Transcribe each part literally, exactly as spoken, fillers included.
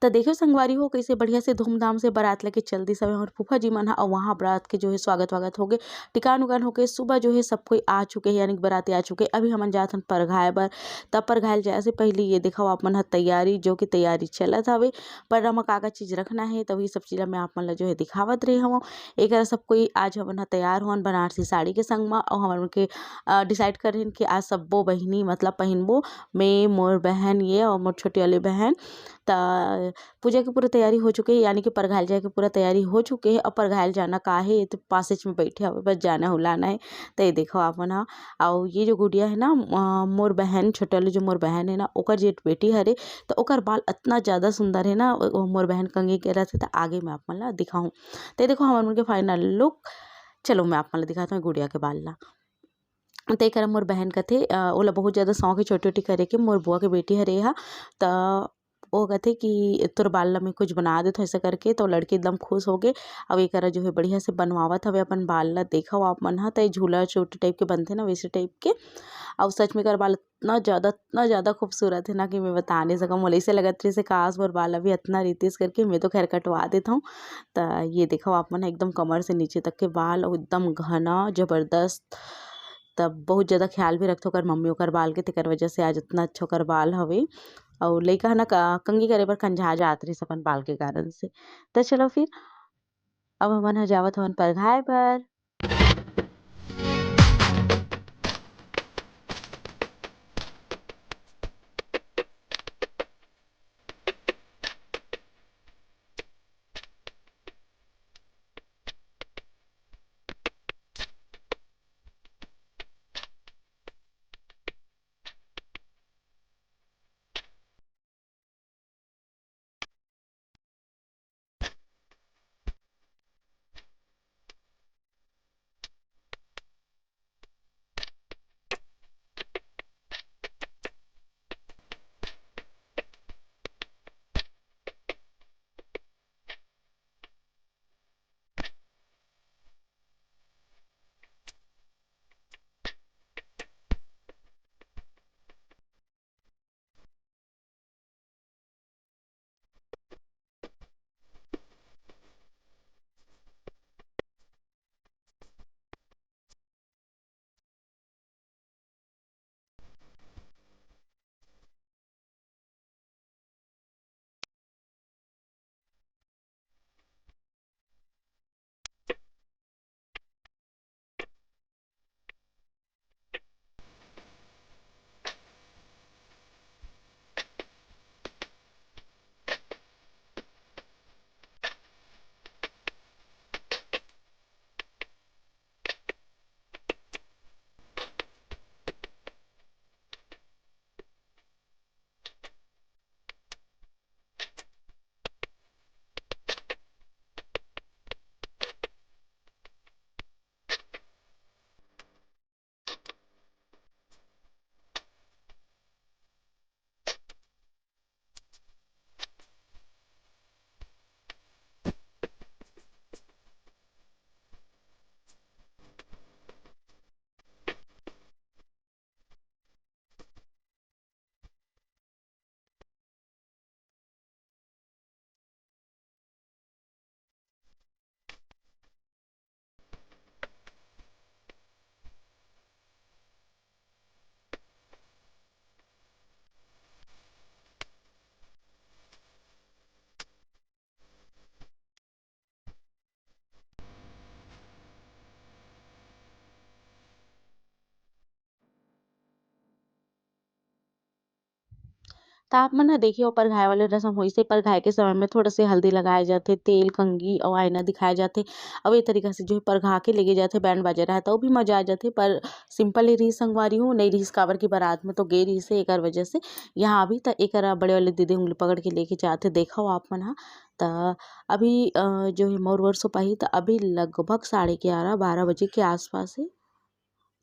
त देखियो संगवारी हो, कइसे बढ़िया से धूमधाम से बारात लेके चल दिस हवे हमर फूफा जी मन ह। अउ वहाँ बारात के जो है स्वागत वागत होगे, टिकान उकान होगे। सुबह जो है सब कोई आ चुके हैं, यानी कि बाराती आ चुके हैं। अभी हमन जात हन परघाए बर। तब परघाए जाए से पहले ये देखो आप मन ह तैयारी, जो कि तैयारी चलत हवे, पर रमा का का चीज रखना है, तभी सब चीज ला मैं आप मन ला जो है दिखावत रहे हवं। एकरा सब कोई आज हमन ह तैयार होन बनारसी साड़ी के संग म, अउ हमन के, अ, decide करेन कि आज सब्बो बहिनी मतलब पहिनबो, मैं, मोर बहन ये अउ मोर छोटी वाली बहन। त पूजा के पूरा तैयारी हो चुके हे, यानी कि परघायल जाए के पूरा तैयारी हो चुके हे। अब परघायल जाना का हे, ये तो पासेच में बैठे हवे, बस जाना हुलाना हे। त ये देखो आप मन ह, अउ ये जो गुड़िया हे ना, अ, मोर बहन, छोटे वाली जो मोर बहन हे ना, ओकर जेठ बेटी हरे, त ओकर बाल अतना ज्यादा सुंदर हे ना, ओ, ओ मोर बहन कंघी करत हे, त आगे में आप मन ला दिखाहूँ। त ये देखो हमर मन के final look। चलो मैं आप मन ला दिखात हूँ गुड़िया के बाल ला। त एकर मोर बहन कथे, अ, ओला बहुत ज्यादा शौक हे छोटी-छोटी करे के, मोर बुआ के बेटी हरे एहा, त ओ कथे कि "तोर बाल ला मैं कुछ बना देथव," ऐसा करके, तो लड़की एकदम खुश होगे। अब एकरा जो है बढ़िया से बनवावत हवे अपन बाल ला। देखव आप मन ह, त ये झूला चोटी type के बनथे ना, वैसे type के। अउ सच में एकर बाल इतना ज्यादा, इतना ज्यादा खूबसूरत हे ना कि मैं बता नहीं सकव। मोला ऐसे लगत रहिस हे, "काश मोर बाल अभी इतना रहितिस," करके। मैं तो खैर कटवा देथव। त ये देखव आप मन ह, एकदम कमर से नीचे तक के बाल अउ एकदम घना, जबरदस्त। तब बहुत ज्यादा ख्याल भी रखथे ओकर मम्मी ओकर बाल के, तेकर वजह से आज इतना अच्छा ओकर बाल हवे। अउ लइका ह ना क-, कंघी करे बर कंझा जात रहिस अपन बाल के कारण से। त चलो फिर, अब हमन ह जावत हवन परघाए बर। त आप मन ह देखिए, ओ परघाए वाले रसम होइसे। परघाए के समय में थोड़ा से हल्दी लगाए जाथे, तेल, कंघी अउ आईना दिखाए जाथे। अउ ए तरीका से जो है परघा के लेगे जाथे, बैंड बाजा रहय त अउ भी मजा आ जाथे। पर simple ही रिहिस संगवारी हो, नइ रिहिस, काबर कि बारात में तो गे रिहिसे, एकर वजह से। यहाँ अभी त एकर बड़े वाले दीदी उंगली पकड़ के लेके जाथे, देखव आप मन ह। त अभी, अ, जो है मोर वोर सुपाही त अभी लगभग साढ़े ग्यारह, बारह बजे के आसपास हे।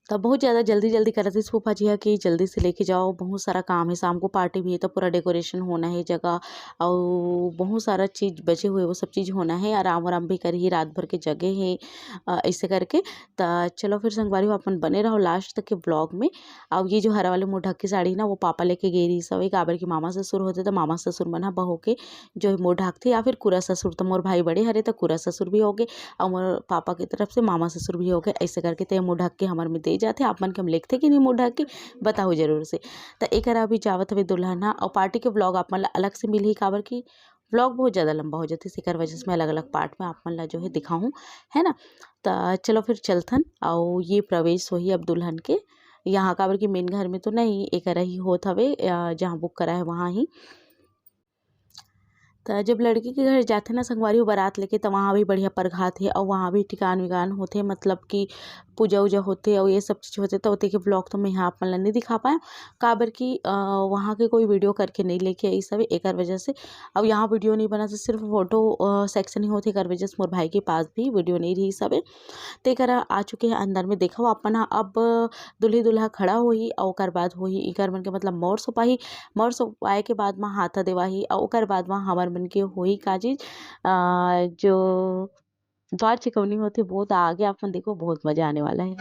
त बहुत ज़्यादा जल्दी-जल्दी करत रहिस फूफा जी ह कि जल्दी से लेके जाओ, बहुत सारा काम हे, शाम को पार्टी भी हे, त पूरा डेकोरेशन होना हे जगह, अउ बहुत सारा चीज़ बचे हुए, वो सब चीज़ होना हे। आराम-वाराम भी करही, रात भर के जगे हे, अ, अइसे करके। त चलो फिर संगवारी हो, अपन बने रहो लास्ट तक के व्लॉग में। अउ ये जो हरा वाले मुँह ढक के साड़ी ना, वो पापा लेके गे रहिस हवे, काबर कि मामा ससुर होथे, त मामा ससुर मन ह बहू के जो हे मुँह ढाकथे, या फिर कुरा ससुर, त मोर भाई बड़े हरे, त कुरा ससुर भी होगे, अउ मोर पापा के तरफ से मामा ससुर भी होगे। अइसे करके त ये मुँह ढक के हमर में दे जाथे। आप मन के हम लेगथे कि नहीं मुँह ढक के, बताहू जरूर से। त एकर अभी जावत हवे दुल्हन ह, अउ पार्टी के व्लॉग आप मन ला अलग से मिलही, काबर कि व्लॉग बहुत ज़्यादा लंबा हो जाथे, तेकर वजह से मैं अलग-अलग पार्ट में आप मन ला जो हे दिखाहूँ, है ना? त चलो फिर चलथन, अउ ये प्रवेश होही अब दुल्हन के यहाँ, काबर कि मेन घर में तो नहीं, एकर ही होत हवे, अ, जहाँ बुक करा है वहाँ ही। त जब लड़की के घर जाथे ना संगवारी हो बारात लेके, त वहाँ भी बढ़िया परघात हे, अउ वहाँ भी टिकान विकान होथे, मतलब कि पूजा उजा होथे, अउ ये सब चीज़ होथे, त ओते के व्लॉग तो मैं यहाँ आप मन ला नहीं दिखा पाएँव, काबर कि, अ, वहाँ के कोई वीडियो करके नहीं लेके आइस हवे, एकर वजह से। अउ यहाँ वीडियो नहीं बनत हे, सिर्फ फोटो, अ, सेक्शन ही होथे, एकर वजह से मोर भाई के पास भी वीडियो नहीं रहिस हवे। तेकर आ चुके हे अंदर में, देखव अपन ह। अब दुल्ही दुल्हा खड़ा होही, अउ ओकर बाद होही इकर मन के, मतलब, मौर सोपाही। मौर सोपाए के बाद म हाथा देवाही, अउ ओकर बाद म हमर मन के होही का चीज, अ, जो द्वार छिकौनी होथे, वो त आगे आप मन देखो, बहुत मजा आने वाला है।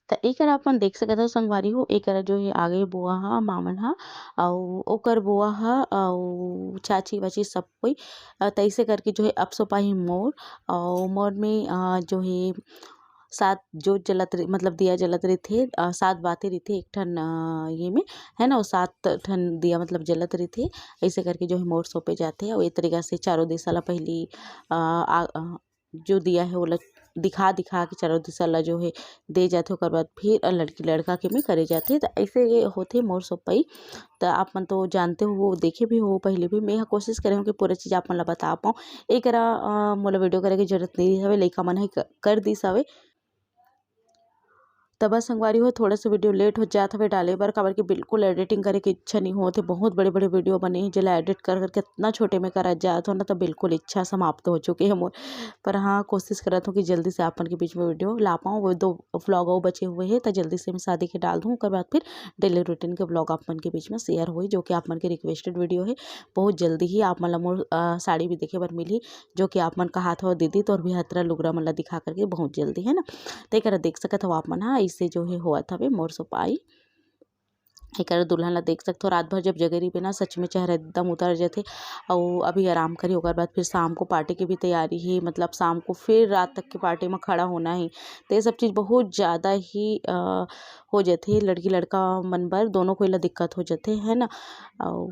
त एकरा अपन देख सकत हव संगवारी हो, एकरा जो हे आगे बुआ ह, मामन ह, अउ ओकर बुआ ह, अउ चाची-वाची सब कोई। अ, तइसे करके जो हे अपसो पाही मोर, अउ मोर में, अ, जो हे सात जोत जलत रहि-, मतलब दिया जलत रहिथे, अ, सात बाती रहिथे, एक ठन, अ, ये में, है ना, वो सात ठन दिया मतलब जलत रहिथे। अइसे करके जो हे मोर सौंपे जाथे, अउ ए तरीका से चारों दिशा ला पहिली, अ, आ, अ, जो दिया हे, ओला दिखा-दिखा के चारों दिशा ला जो हे दे जाथे, ओकर बाद फिर लड़की-लड़का के में करे जाथे। त अइसे ये होथे मोर सोपई। त आप मन तो जानते हो, देखे भी हो पहले भी। मैं ह कोशिश करे हूँ कि पूरा चीज़ आप मन ला बता पाऊँ। एकरा, अ, मोला वीडियो करे के जरूरत नइ हवे, लइका मन ह क-, कर दिस हवे। त त बस संगवारी हो, थोड़ा सा वीडियो लेट हो जात हवे डाले बर, काबर कि बिल्कुल एडिटिंग करे के इच्छा नहीं होत हे। बहुत बड़े बड़े वीडियो बने हे, जेला एडिट कर करके इतना छोटे में करा जात हो ना, तो बिल्कुल इच्छा समाप्त हो चुके हे मोर। पर हाँ, कोशिश करत हूँ कि जल्दी से आप मन के बीच में वीडियो ला पाऊँ। वो दो व्लॉग और बचे हुए हैं, तो जल्दी से मैं शादी के डाल दूँ, ओकर बाद फिर डेली रूटीन के व्लॉग आप मन के बीच में शेयर होई, जो कि आप मन के रिक्वेस्टेड वीडियो है। बहुत जल्दी ही आप मन ला मोर, अ, साड़ी भी देखे बर मिलही, जो कि आप मन कहात हो, "दीदी, तोर भी हतरा लुगरा मन ला दिखा," करके बहुत जल्दी, है ना। तो एक देख सकत हो आप मन, हाँ, इससे जो है होवत हवे मोर सोपाई। एकर दुल्हन ला देख सकथो, रात भर जब जगे रहिबे ना, सच में चेहरा एकदम उतर जथे। अउ अभी आराम करही, ओकर बाद फिर शाम को पार्टी के भी तैयारी हे, मतलब शाम को फिर रात तक के पार्टी में खड़ा होना हे। तो ये सब चीज़ बहुत ज़्यादा ही, अ, हो जथे लड़की लड़का मन बर, दोनों कोई ला दिक्कत हो जथे, है ना। अउ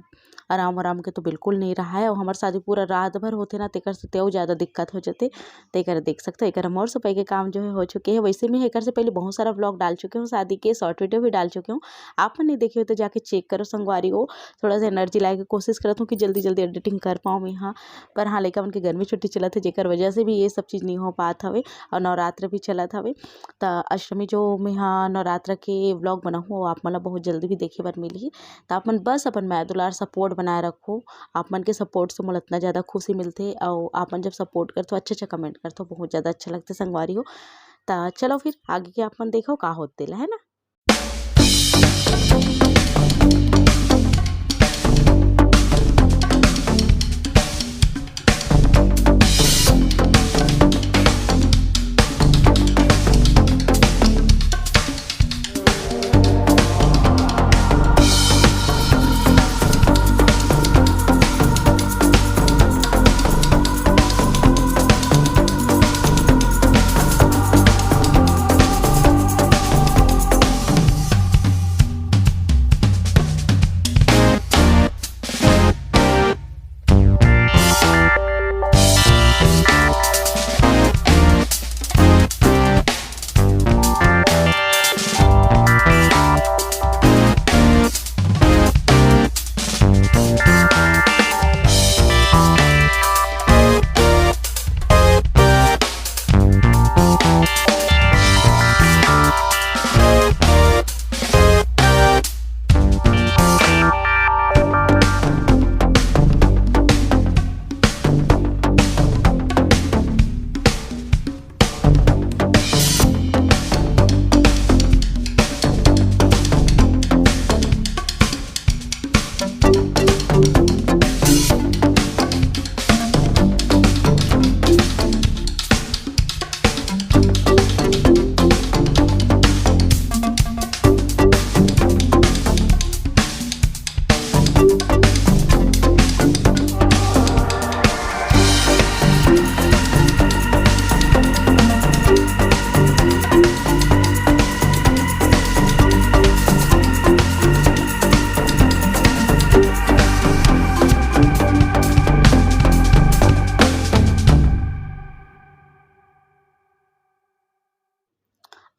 आराम आराम के तो बिल्कुल नहीं रहा है, अउ हमर शादी पूरा रात भर होथे ना, तेकर से तेउ ज़्यादा दिक्कत हो जथे। तेकर देख सकथो, एकर मोर सोपाई के काम जो है हो चुके हे। वैसे मैं एकर से पहले बहुत सारा व्लॉग डाल चुके हूँ, शादी के शॉर्ट वीडियो भी डाल चुके हूँ। आप मन नहीं देखे हो तो जाके चेक करो संगवारी हो। थोड़ा सा एनर्जी लाए के कोशिश करत हूँ कि जल्दी जल्दी एडिटिंग कर पाऊँ मैं यहाँ। पर हाँ, लइका मन के गर्मी छुट्टी चलत है, जेकर वजह से भी ये सब चीज़ नहीं हो पात हवे। और नवरात्र भी चलत हवे, त अष्टमी जो मैं यहाँ नवरात्र के व्लॉग बनाहूँ, वो आप मन ला बहुत जल्दी भी देखे बर मिलही। त आप मन बस अपन मया दुलार सपोर्ट बनाए रखो। आप मन के सपोर्ट से मोला इतना ज़्यादा खुशी मिलथे, अउ आप मन जब सपोर्ट करथो, अच्छा अच्छा कमेंट करथो, बहुत ज़्यादा अच्छा लगथे संगवारी हो। त चलो फिर आगे के आप मन देखो का होत तेला, है ना।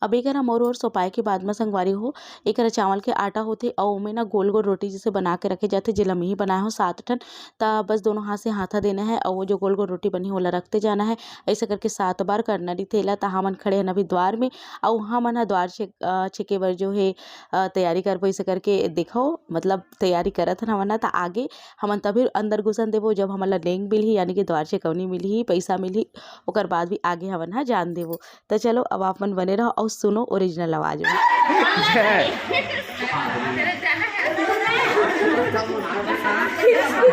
अब एकर मोर ओर सोपाए के बाद म संगवारी हो, एकर चावल के आटा होथे अउ ओमे ना गोल-गोल रोटी जैसे बना के रखे जाथे, जेला मैं ही बनाए हव सात ठन। त बस दोनों हाथ से हाथा देना है अउ वो जो गोल-गोल रोटी बनी हे, ओला रखते जाना है। ऐसे करके सात बार करना रहिथे एला। त हमन खड़े हन अभी द्वार में अउ हमन ह द्वार छे-, अ, छेके बर जो है, अ, तैयारी करबो, ऐसे करके देखो, मतलब तैयारी करत हन हमन ह। त आगे हमन तभी अंदर घुसन देबो, जब हमन ला नेंग मिलही, यानी कि द्वार छेकौनी मिलही, पैसा मिलही, ओकर बाद भी आगे हमन ह जान देबो। त चलो, अब आप मन बने रहो अउ सुनो ओरिजिनल आवाज में।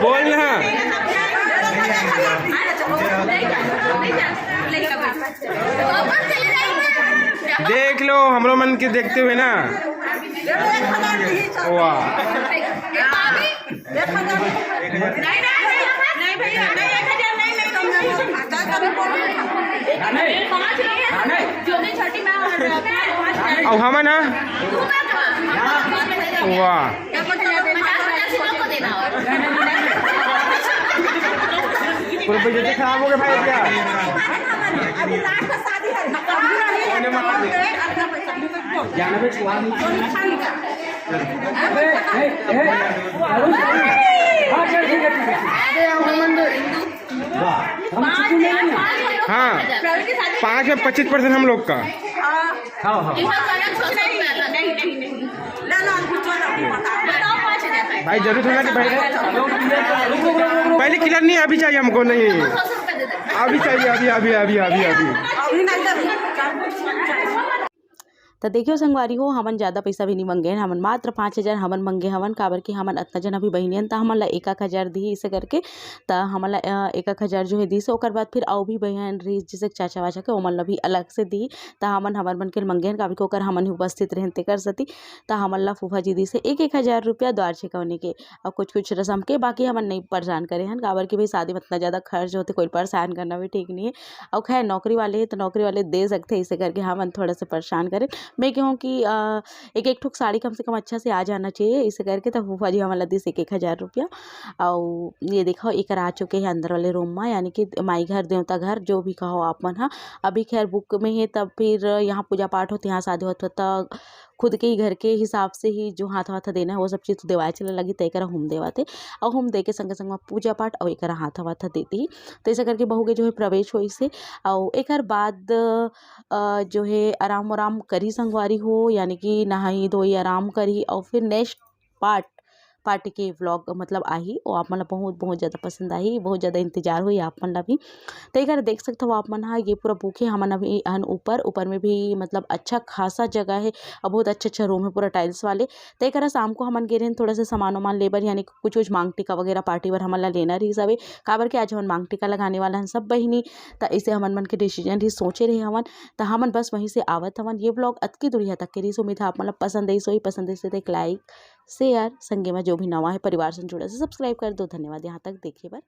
बोल ना। देख लो, हमरो मन के देखते हुए ना। वाह। अउ हमन ह? वाह। पूरा बजट खराब हो गया भाई, क्या? हाँ, पाँच में पच्चीस परसेंट हम लोग का। भाई, जरूर थोड़ा कि भाई, पहले क्लियर नहीं, अभी चाहिए हमको, नहीं, अभी चाहिए, अभी, अभी, अभी, अभी, अभी। त देखियो संगवारी हो, हमन ज़्यादा पइसा भी नहीं मंगे हन, हमन मात्र पाँच हज़ार हमन मंगे हवन, काबर कि हमन अतना जन अभी बहिनी हन, त हमन ला एक एक हज़ार दिही, इसे करके त हमन ला, अ, एक एक हज़ार जो है दिस, ओकर बाद फिर अउ भी बहिन रहिस, जैसे चाचा वाचा के, ओमन ला भी अलग से दिही। त हमन हमर मन के मंगे हन, काबर कि ओकर हमन ही उपस्थित रहन, तेकर सेती। त हमन ला फूफा जी दिस हे एक एक हज़ार रुपया द्वार छिकौनी के, अउ कुछ कुछ रसम के, बाकी हमन नहीं परेशान करे हन, काबर कि भाई शादी में अतना ज़्यादा खर्च होथे, कोई परेशान करना भी ठीक नहीं है। अउ खैर नौकरी वाले हे, त नौकरी वाले दे सकथे, इसे करके हमन थोड़ा से परेशान करेन। मैं कहूँ कि, अ, एक एक ठुक साड़ी कम से कम अच्छा से आ जाना चाहिए, इसे करके। त फूफा जी हमन ला दिस एक एक हज़ार रुपया। अउ ये देखो, एकर आ चुके हे अंदर वाले रूम में, यानी कि माई घर, देवता घर, जो भी कहो आप मन हा। अभी खैर बुक में हे, तब फिर यहाँ पूजा पाठ होथे, यहाँ शादी होथे, त खुद के ही घर के हिसाब से ही जो हाथ वाथ देना है, वो सब चीज़ तो देवाए चले लगी, त एकरा हूम देवाथे। अउ हूम दे के संगे संग में पूजा पाठ अउ एकरा हाथ वाथ देती ही। त ऐसे करके बहू के जो है प्रवेश होइस हे। अउ एकर बाद, अ, जो है आराम आराम करी संगवारी हो, यानी कि नहाई धोई आराम करी, अउ फिर नेक्स्ट पार्ट, पार्टी के व्लॉग मतलब आही, वो आप मन ला बहुत, बहुत ज़्यादा पसंद आही, बहुत ज़्यादा इंतजार होही आप मन ला भी। त एकर देख सकत हो आप मन हा, ये पूरा बुक हे, हमन अभी अहन ऊपर, ऊपर में भी मतलब अच्छा खासा जगह हे, अउ बहुत अच्छा अच्छा रूम हे पूरा टाइल्स वाले। त एकरा शाम को हमन गे रहेन थोड़ा सा सामान वामान ले बर, यानी कि कुछ कुछ मांग टीका वगैरह पार्टी बर हमन ला लेना रहिस हवे, काबर कि आज हमन मांग टीका लगाने वाला हन सब बहिनी। त इसे हमन मन के डिसीजन रहिस, सोचे रहे हवन, त हमन बस वहीं से आवत हवन। ये व्लॉग अतकी दूरिया तक के रहिस, उम्मीद है आप मन ला पसंद आइस होही, पसंद आइस हे त एक लाइक, शेयर, संगे में जो भी नवा है परिवार से जुड़े से सब्सक्राइब कर दो। धन्यवाद यहाँ तक देखे बर।